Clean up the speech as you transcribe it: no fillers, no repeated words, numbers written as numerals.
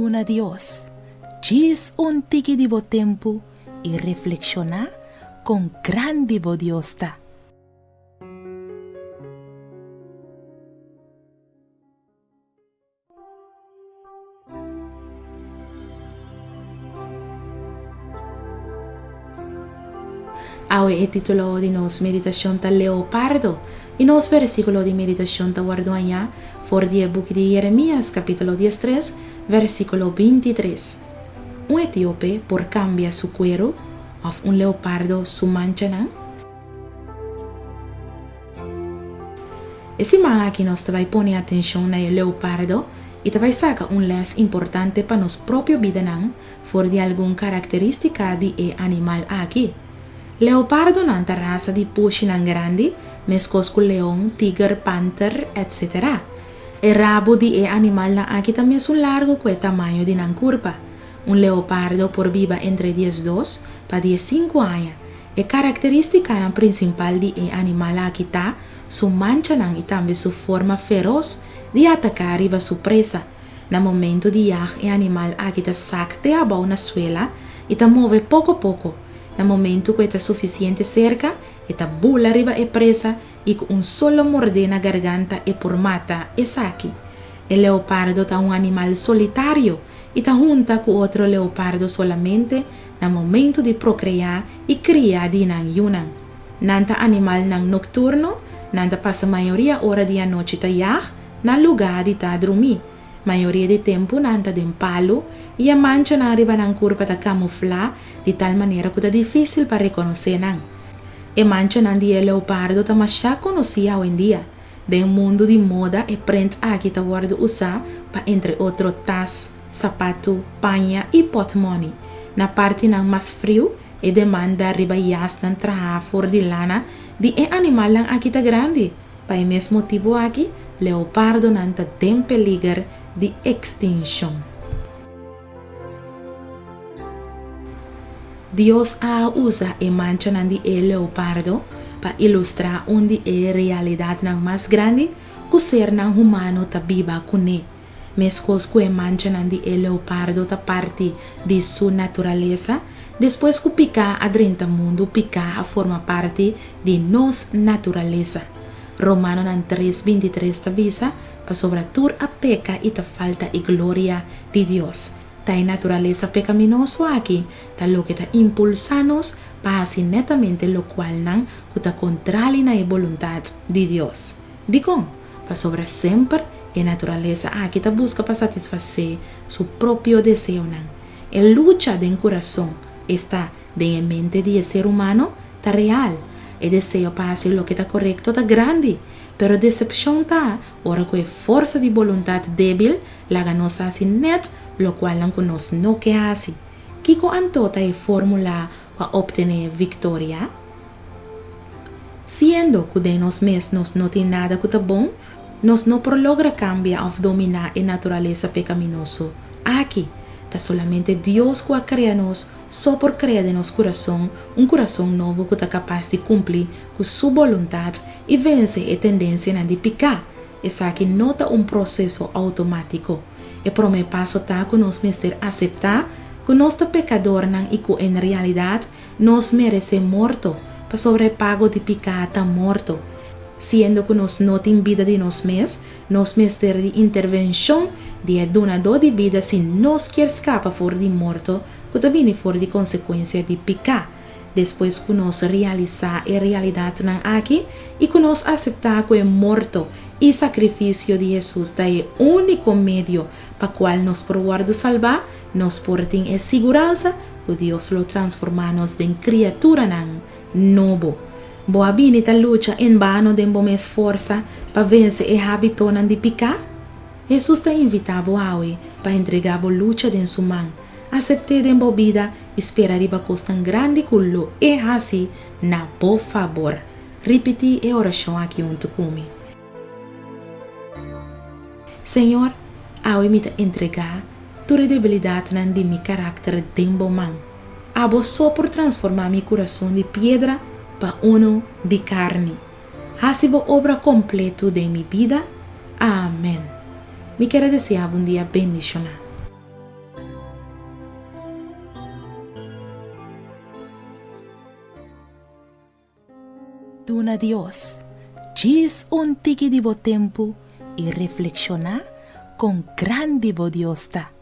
Duna Dios djis un tiki di bo tempu i reflekshoná kon grandi bo Dios ta. Awe e título di nos meditashon ta Leopardo i nos versíkulo di meditashon ta wòrdu hañá for di e buki di Jeremias kapítulo diestres versíkulo bintitres. Un etiope por kambia su kueru òf un leopardo su manchanan? E siman aki nos ta bai pone atenshon na e leopardo i ta bai saka un lès importante pa nos propio bidanan for di algun karakterístika di e animal aki. Leopardonan ta rasa di pushinan grandi, meskos ku leon, tiger, panter, etc. E rabu di e animalnan aki ta mesun largu ku e tamaño di nan kurpa. Un leopardo por biba entre diesdos pa diesinku aña. E karakterístikanan prinsipal di e animal aki ta su manchanan i tambe su forma feros di ataká riba su presa. Na momentu di yag e animal aki ta sak te abou na suela i ta move poko poko. Na momentu ku e ta sufisiente serka, e ta bula riba e presa i ku un solo mordé na garganta e por mata esaki. E leopardo ta un animal solitario i ta hunta ku otro leopardo solamente na momentu di prokreá i kria di nan yunan. Nan ta animalnan nokturno, nan ta pasa mayoria ora di anochi ta yag na lugá di ta drumí. Mayoria di tempu nan ta den palu i e manchanan riba nan kurpa ta kamuflá di tal manera ku ta difísil pa rekonosé nan. E manchanan di e leopardo ta mashá konosí awendia. Den mundu di moda e prent aki ta wòrdu usá pa entre otro tas, sapatu, paña i pòtmòni. Na partinan mas friu e demanda riba yasnan trahá for di lana di e animalnan aki ta grandi. Pa e mes motibu aki leopardonan ta den peliger di ekstinshon. Dios a usa e manchanan di e leopardo pa ilustrá un di e realidatnan mas grandi ku sernan humano ta biba kuné. Meskos ku e manchanan di e leopardo ta parti di su naturalesa, despues ku piká a drenta mundu piká a forma parti di nos naturalesa. Romanonan tres bintitres ta bisa, Pasobra tur a peka i ta falta e gloria di Dios. Ta e naturalesa pekaminoso aki ta loke ta impulsá nos pa hasi netamente lokualnan ku ta kontrali na e boluntat di Dios. Dikon? Pasobra semper e naturalesa aki ta buska pa satisfasé su propio deseonan. E lucha den kurason, esta, den e mente di e ser humano, ta real. E deseo pa hasi loke ta korekto ta grandi, pero desepshon ta ora ku e forsa di boluntat débil laga nos hasi nèt lokualnan ku nos no ke hasi. Kiko anto ta e fórmula pa optené viktoria? Siendo ku den nos mes nos no tin nada ku ta bon, nos no por logra kambia òf dominá e naturalesa pekaminoso aki. Ta solamente Dios ku a krea nos so por krea den nos kurason un kurason nobo ku ta kapas di kumpli ku su boluntat i vense e tendensianan di piká. Esaki no ta un proseso outomátiko. E promé paso ta ku nos mester aseptá ku nos ta pekadornan i ku en realidat nos meresé morto, pasobra e pago di piká ta morto. Siendo ku nos no tin bida di nos mes, nos mester di intervenshon di e Dunadó di bida si nos kier skapa for di morto ku ta bini for di konsekuensia di piká. Despues ku nos realisá e realidatnan aki i ku nos aseptá ku e morto i sakrifisio di Hesus ta e úniko medio pa kual nos por wòrdu salbá, nos por tin e siguransa ku Dios lo transformá nos den kriaturanan nobo. Bo a bini ta lucha en bano den bo mes forsa pa vense e hábitonan di piká? Hesus ta invitá bo awe pa entregá bo lucha den su man. Asept'é den bo bida i spera riba kosnan grandi ku lo e hasi na bo fabor. Ripití e orashon aki huntu ku mi. Señor, awe mi ta entregá tur e debilidatnan di mi karakter den bo man. Abo so por transformá mi kurason di piedra pa unu di karni. Hasi bo obra kompletu den mi bida. Amèn. Mi kere deseá bo un dia bendishoná. Duna Dios djis un tiki di bo tempu i reflekshoná kon grandi bo Dios ta.